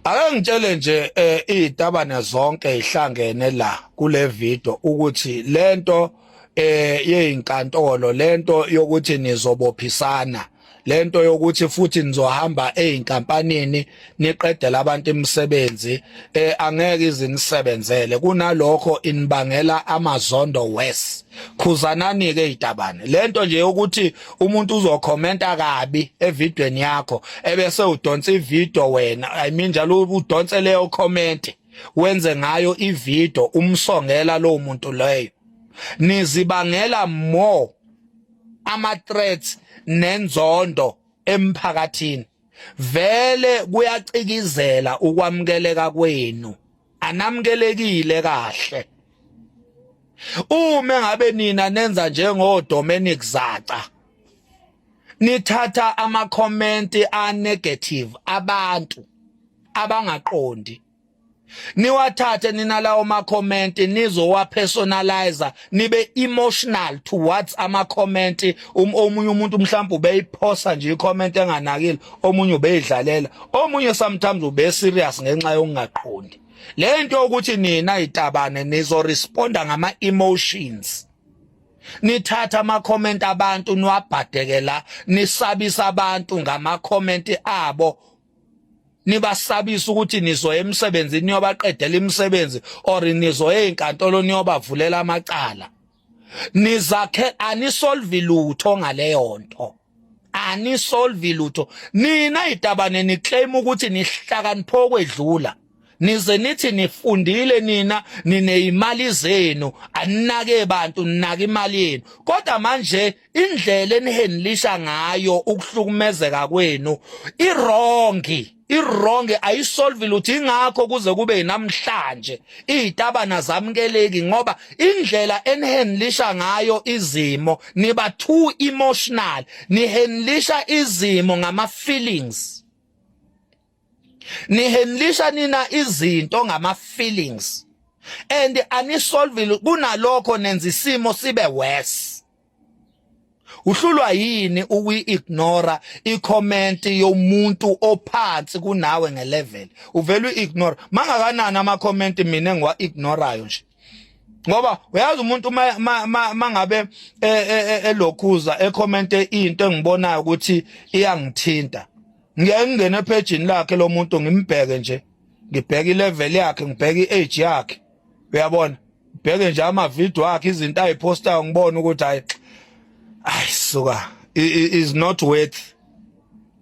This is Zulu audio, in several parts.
Ake ngitshele nje izitabane zonke ihlangene la kule video ukuthi lento yezinkantolo, lento yokuthi nizobophisana, lento yokuthi futhi nizohamba ezinkampanini niqedela abantu imisebenzi, angeke izinisebenzele. Kunalokho inibangela amazondo worse. Khuzanani ke itabane. Lento nje yokuthi umuntu uzokhomenta kabi evidweni yakho ebese udonsa ivideo wena, I mean njalo udonse leyo comment wenze ngayo ivideo umsongela lo muntu leyo, nizibangela more ama threats nenzondo emphakathini. Vele kuyacikizela ukwamukeleka kwenu, anamukelekile kahle. Uma ngabe nina nenza njengo Dominic Zaca, nithatha ama comment a negative abantu abangaqondi, niwathathe nina lawo ma comment, nizowa personalize, nibe emotional towards ama comment. Omunye umuntu mhlawumbe ubeyiphosa nje i-comment enganakile, omunye ubeyidlalela, omunye sometimes ube serious ngenxa yokungaqondi. Lento ukuthi nina itabane nizo responda ngama emotions, nithatha ama comment abantu niwabhadekela, nisabisa abantu ngama comment abo, nibasabisa ukuthi nizoya emsebenzini niyobaqedela imisebenzi or nizoya ezinkantolo niyobavulela amacala. Nizakhe anisolve lutho ngaleyo nto, anisolve lutho. Nina itabane niclaim ukuthi nihlakanipho kwedlula, nize nithi nifundile, nina nineyimali zenu, aninake bantu, ninaka imali yenu. Kodwa manje indlela enihandlisha ngayo ukuhlukumezeka kwenu i-wrong, i-wrong, ayisolve lutho. Ingakho kuze kube namhlanje izitabana zamukeleki, ngoba indlela enihandlisha ngayo izimo, niba too emotional, nihandlisha izimo ngama feelings, nihandlisha nina izinto ngama feelings and anisolve. Kunalokho nenza isimo sibe worse. Uhlulwa yini ukuyi-ignora i-comment yomuntu ophansi kunawe ngelevel? Uvele uyi-ignore. Mangakanani ama-comment mina engiwa-ignorayo nje, ngoba uyazi umuntu mangabe elokhuza ecommente into engibonayo ukuthi iyangithinta, ngiyaye ngingene ephejini lakhe lo muntu, ngimbheke nje, ngibheke ilevel yakhe, ngibheke iage yakhe, uyabona, ngibheke nje ama video akhe, izinto ayipostayo, ngibone ukuthi hayi, ayi suka, is not worth,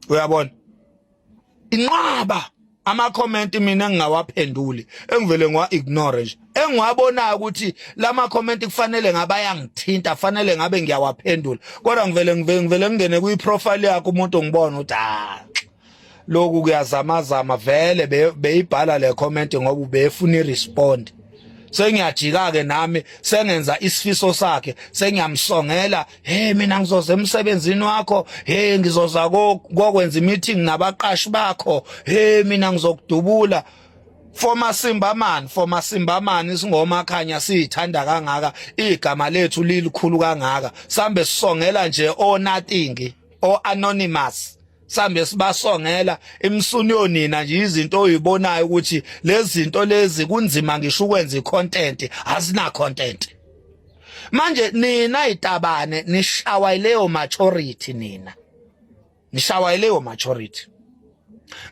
uyabona. Inqaba ama comment mina engingawaphenduli, engivele ngiwa ignore nje, engiwabonayo ukuthi lama comment kufanele ngabe ayangithinta, fanele ngabe ngiyawaphendula, kodwa ngivele ngingene kwi profile yakhe umuntu, ngibona ukuthi ah, lokhu kuyazamazama, vele beyibhala le comment ngoba ubefuna irespond. Sengiyajika ke nami, sengenza isifiso sakhe, sengiyamsongela: "Hey, mina ngizoza emsebenzini wakho. Hey, ngizoza kokwenza meeting nabaqashi bakho. Hey, mina ngizokudubula." For masimba man, for masimba man, singomakhanya sithanda kangaka, igama lethu lilikhulu kangaka, sambe sisongela nje o nothing, o anonymous, sambe sibasongela imsuni yonina nje, izinto oyibonayo ukuthi lezi zinto lezi kunzima ngisho ukwenza icontent, azina content. Manje nina itabane nishawa leyo maturity, nina nishawa leyo maturity.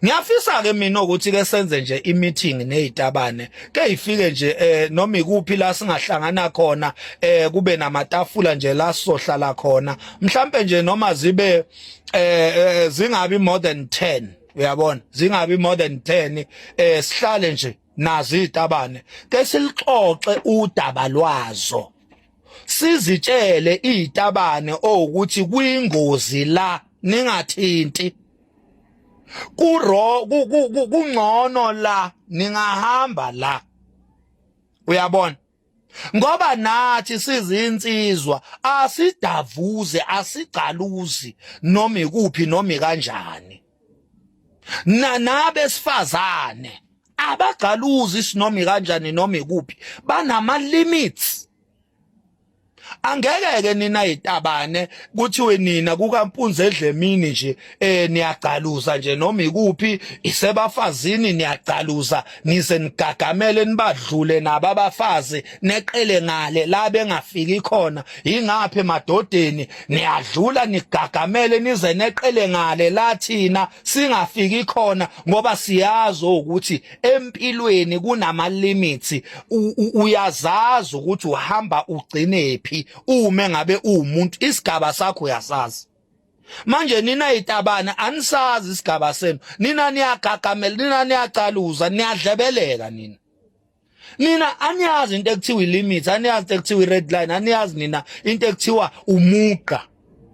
Ngiyafisa ke mina ukuthi ke senze nje i-meeting nezitabane, ke ifike nje noma ikuphi la singahlangana khona, kube namatafula nje la sizohlala khona, mhlambe nje noma zibe zingabi more than 10, uyabona, zingabi more than 10, sihlale nje nazo izitabane, ke silixoxe udaba lwazo, sizitshele izitabane ukuthi kuyingozi la, ningathinti kuro, kungcono la ningahamba la, uyabona, ngoba nathi sizinsizwa asidavuze, asigcaluzi noma ikuphi noma kanjani. Na nabesifazane abagcaluzi sinoma kanjani noma ikuphi, banama limits. Angeke ke nina itabane kuthiwe nina kukampunzi edlemini nje eh niyagcaluza nje noma ikuphi isebafazini niyagcaluza nize nigagamele nibadlule nabo abafazi neqele ngale la bengafiki khona ingaphi emadodeni niyadlula nigagamele nize neqele ngale la thina singafiki khona ngoba siyazi ukuthi empilweni kunama limits uyazazi ukuthi uhamba ugcinephi ume ngabe uwumuntu isigaba sakho uyasazi. Manje nina itabane anisazi isigaba senu, nina niyagagamela, nina niyacaluza, niyadlebeleka nina. Nina aniyazi into ekuthiwa ilimit, aniyazi into ekuthiwa i-red line, aniyazi nina into ekuthiwa umugqa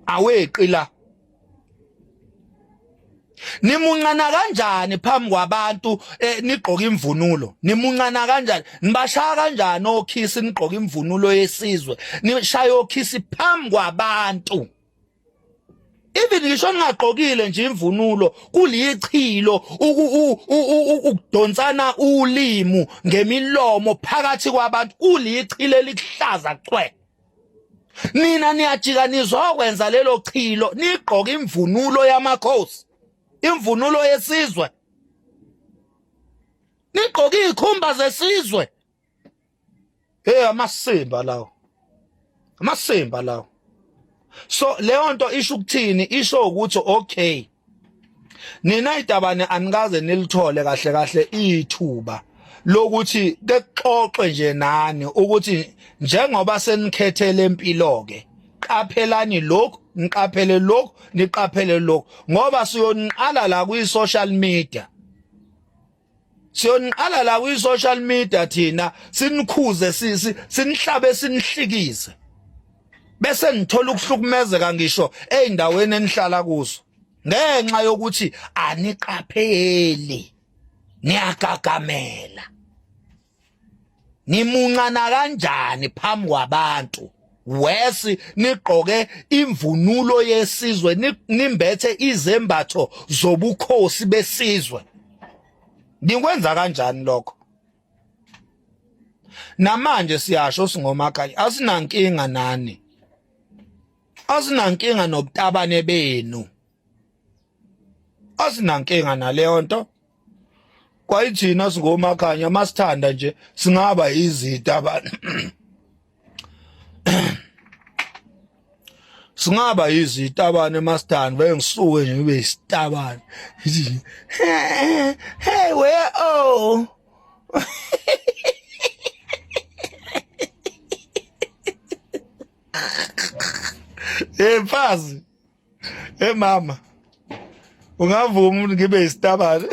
aweqi la. Nimuncana kanjani phambi kwabantu eh, nigqoka imvunulo? Nimuncana kanjani? Nibashaya kanjani okhisi nigqoka imvunulo yesizwe? Nishaya okhisi phambi kwabantu. Even ngisho ningagqokile nje imvunulo kulichilo ukudonsana ulimu ngemilomo phakathi kwabantu kulichilo elikuhlaza cwe. Nina niyajika nizokwenza lelo chilo nigqoke imvunulo yamakhosi, imvunulo yesizwe, nigqoke izikhumba zesizwe. Hey, amasimba lawo, amasimba lawo. So leyo nto isho ukuthini? Isho ukuthi okay, nina itabane anikaze nilithole kahle kahle ithuba lokuthi kexoxe nje nani ukuthi njengoba senikhethele empilo ke qaphelani lokhu, niqaphele lokhu, niqaphele lokhu, ngoba siyoniqala la kwi social media, siyoniqala la kwi social media thina sinikhuze, sisi sinihlabe, sinihlikize, bese nithola ukuhlukumezeka ngisho ezindaweni enihlala kuzo ngenxa yokuthi aniqapheli, niyagagamela. Nimuncana kanjani phambi kwabantu wesi nigqoke imvunulo yesizwe, nimbethe izembatho zobukhosi besizwe? Nikwenza kanjani lokho? Namanje siyasho singomakhanya, asinankinga nani, asinankinga nobutabane benu, asinankinga naleyo nto. Kwayithina singomakhanya masithanda nje singaba izitabane, singaba izitabane masithanda, bengisuke nje ngibe isitabane, hey we oh. Hey mfazi, hey mama, ungavuma ukuthi ngibe isitabane?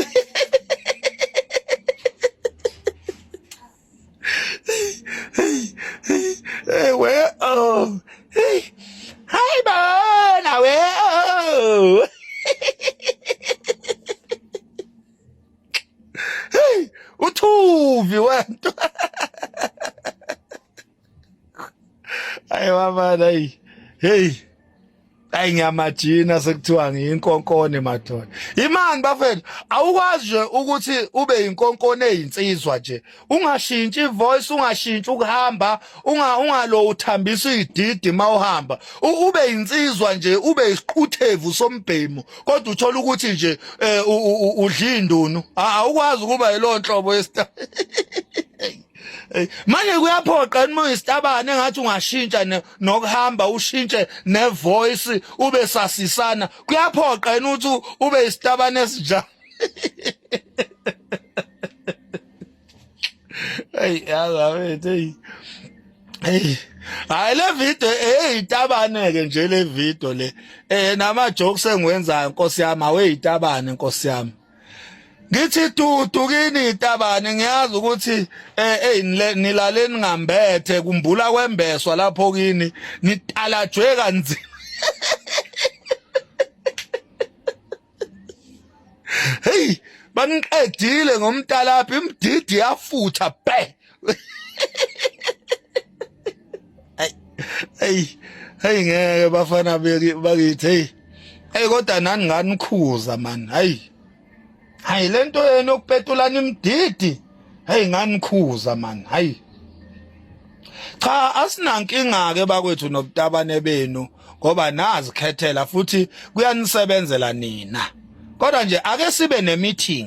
Hey we oh, hey, hi bona we oh. Hey, uthuvi wento. Ayi mama, hey. Hey. Ayi ngiyamajina sekuthiwa ngiyinkonkone madoda. Imani bafethu, awukwazi nje ukuthi ube inkonkone eyinsizwa nje. Ungashintshi ivoice, ungashintshi ukuhamba, unga ungalo uthambisa ididi mawuhamba. Ube insizwa nje, ube isiqhuthevu sombhemu, kodwa uthola ukuthi nje eh, udla indunu. Awukwazi ukuba yiloo nhlobo yesita. Manje kuyaphoqa noma uyisitabane engathi ungashintsha nokuhamba, ushintshe nevoice, ube sasisana. Kuyaphoqa yini ukuthi ube isitabane esinjani? Hey yazi wethu, hey hey, hayi le video eyitabane ke nje le video le, eh nama jokes engiwenzayo nkosi yami aweyitabane nkosi yami. Ngithi dudu kini itabane, ngiyazi ukuthi eh hey nilaleni ngambethe kumbula kwembeswa lapho kini, nitalajwe kanzima. Hey, baniqedile ngomtalaphi, imdidi yafutha bhe. Hey hey, ngeke bafana bakithi, hey hey, kodwa nani nganikhuza man. Hayi hayi, lento yenu yokupetulana imdidi, hey, nganikhuza man. Hayi. Cha, asinankinga ke bakwethu nobutabane benu, ngoba nazikhethela futhi kuyanisebenzela nina, kodwa nje ake sibe ne meeting.